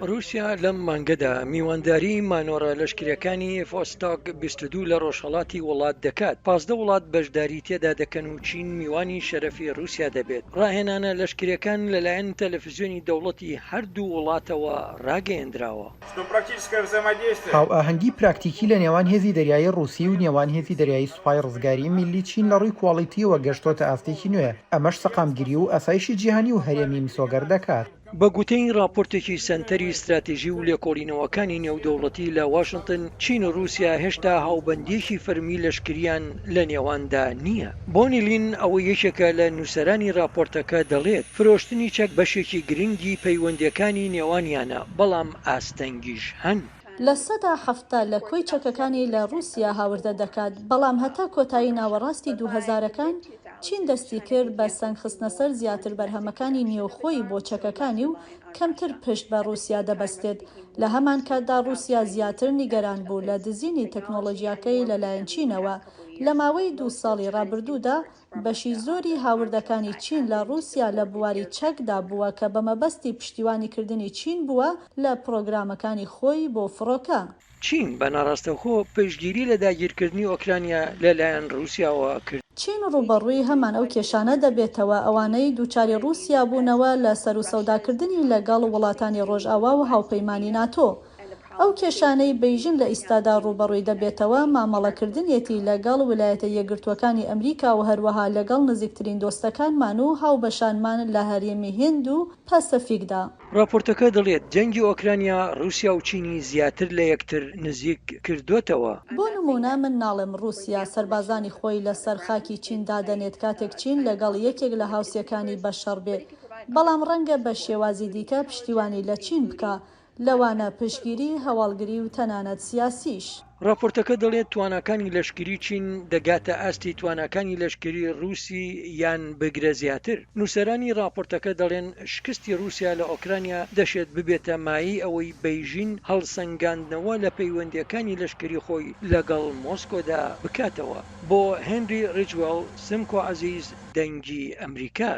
ڕووسیا لەم مانگەدا میوانداریی مانۆڕە لەشکرییەکانی ڤۆستۆک 22 لە ڕۆژهەڵاتی وڵات دەکات، 15 وڵات بەشداری تێدا دەکەن و چین میوانی شەرەفی ڕووسیا دەبێت. ڕاهێنانە لەشکرییەکان لەلایەن تەلەفزیۆنی دەوڵەتی هەردوو وڵاتەوە ڕاگەیەندراوە. هاوئاهەنگی پراکتیکی لە نێوان هێزی دەریایی ڕووسی و نێوان هێزی دەریایی سوپای ڕزگاریی میللی چین لە ڕووی کواڵیتییەوە گەشتۆتە ئاستێکی نوێ، ئەمەش سەقامگیری و ئاسایشی جیهانی و هەرێمی مسۆگەر دەکات. بە گوتەی ڕاپۆرتێکی سەنتەری ستراتیژی و لێکۆڵینەوەکانی نێودەوڵەتی لە واشنتن، چین و ڕووسیا هێشتا هاوبەندییەکی فەرمی لەشکرییان لە نێواندا نییە. بۆنی لین ئەوەی یەکێکە لە نووسەرانی ڕاپۆرتەکە دەڵێت، فرۆشتنی چەک بەشێکی گرنگی پەیوەندییەکانی نێوانیانە، بەڵام ئاستەنگیش هەن. 70% لە کۆی چەکەکانی لە ڕووسیا هاوردە دەکات، بەڵام هەتا کۆتایی ناوەڕاستی دووهەزارەکان چین دەستی کرد بە سەنگ خستنەسەر زیاتر بەرهەمەکانی نێوخۆی بۆ چەکەکانی و کەمتر پشت بە ڕووسیا دەبەستێت، لە هەمانکاتدا ڕووسیا زیاتر نیگەران بوو لە دزینی تەکنۆڵۆجیاکەی لەلایەن چینەوە لە ماوەی دوو ساڵی ڕابردوودا بەشی زۆری هاوردەکانی چین لە ڕووسیا لە بواری چەکدا بووە کە بە مەبەستی پشتیوانیکردنی چین بووە لە پڕۆگرامەکانی خۆی بۆ فڕۆکە. چین بە ناڕاستەوخۆ پشتگیری لە داگیرکردنی ئۆکرانیا لە لایەن ڕووسیاوە کرد. چین ڕووبەڕووی هەمان ئەو کێشانە دەبێتەوە ئەوانەی دووچاری ڕووسیا بوونەوە لە سەروسەوداکردنی لەگەڵ وڵاتانی ڕۆژئاوا و هاوپەیمانی ناتۆ. ئەو کێشانەی بەیژین لە ئیستادا ڕووبەڕووی دەبێتەوە مامەڵەکردنیەتی لەگەڵ ولایەتە یەکگرتووەکانی ئەمریکا و هەروەها لەگەڵ نزیکترین دۆستەکانمان و هاوبەشانمان لە هەرێمی هیند و پەسەفیکدا. ڕاپۆرتەکە دەڵێت جەنگی ئۆکرانیا ڕووسیا و چینی زیاتر لە یەکتر نزیک کردۆتەوە. بۆ نموونە من ناڵێم ڕووسیا سەربازانی خۆی لە سەر خاکی چین دادەنێت کاتێک چین لەگەڵ یەکێک لە هاوسێکانی بە شەڕ بێ، بەڵام ڕەنگە بە شێوازی دیکە پشتیوانی لە چین بکا، لەوانە پشتگیری هەواڵگری و تەنانەت سیاسیش. ڕاپۆرتەکە دەڵێت تواناکانی لەشکری چین دەگاتە ئاستی تواناکانی لەشکری ڕووسی یان بگرە زیاتر. نووسەرانی ڕاپۆرتەکە دەڵێن شکستی ڕووسیا لە ئۆکرانیا دەشێت ببێتە مایەی ئەوەی بەیژین هەڵسەنگاندنەوە لە پەیوەندییەکانی لەشکری خۆی لەگەڵ مۆسکۆدا بکاتەوە. بۆ هێنری ڕیجوێڵ، سمکۆ عەزیز، دەنگی ئەمریکا.